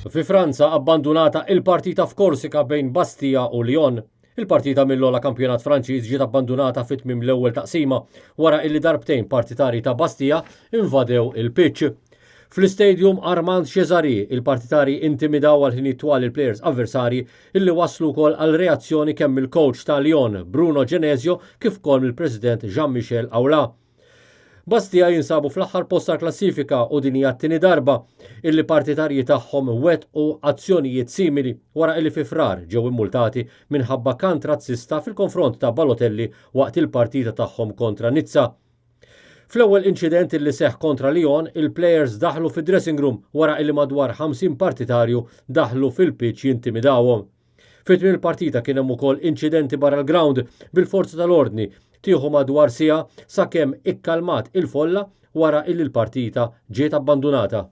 Fi Franza abbandunata il-partita f'Korsika bejn Bastia u Lyon. Il-partita mill-ogħla kampjonat Franċiż ġiet abbandunata fi tmiem l-ewwel taqsima wara illi darbtejn partitarji ta' Bastia invadew il-pitch. Fl-istadium Armand Cesari, il-partitarji intimidaw għal ħinijiet twal il-plejers avversarji illi wasslu wkoll għal reazzjoni kemm mill-coach ta' Lyon, Bruno Genesio, kif ukoll mill-president Jean-Michel Aulas. Bastia jinsabu fl-aħħar post tal-klassifika u din hija t-tieni darba illi partitarji tagħhom wettqu azzjonijiet simili wara illi fi Frar ġew immultati minħabba kant razzista fil-konfront ta' Balotelli waqt il-partita tagħhom kontra Nizza. Fl-ewwel inċident illi seħħ kontra Lyon, il-plejers daħlu fid-dressing room wara illi madwar 50 partitarju daħlu fil-pitch jintimidawhom. Fi tmiem il-partita kien hemm ukoll inċidenti barra l-grawnd bil-forzi tal-ordni tieħu madwar siegħa sakemm ikkalmat il-folla wara illi l-partita ġiet abbandunata.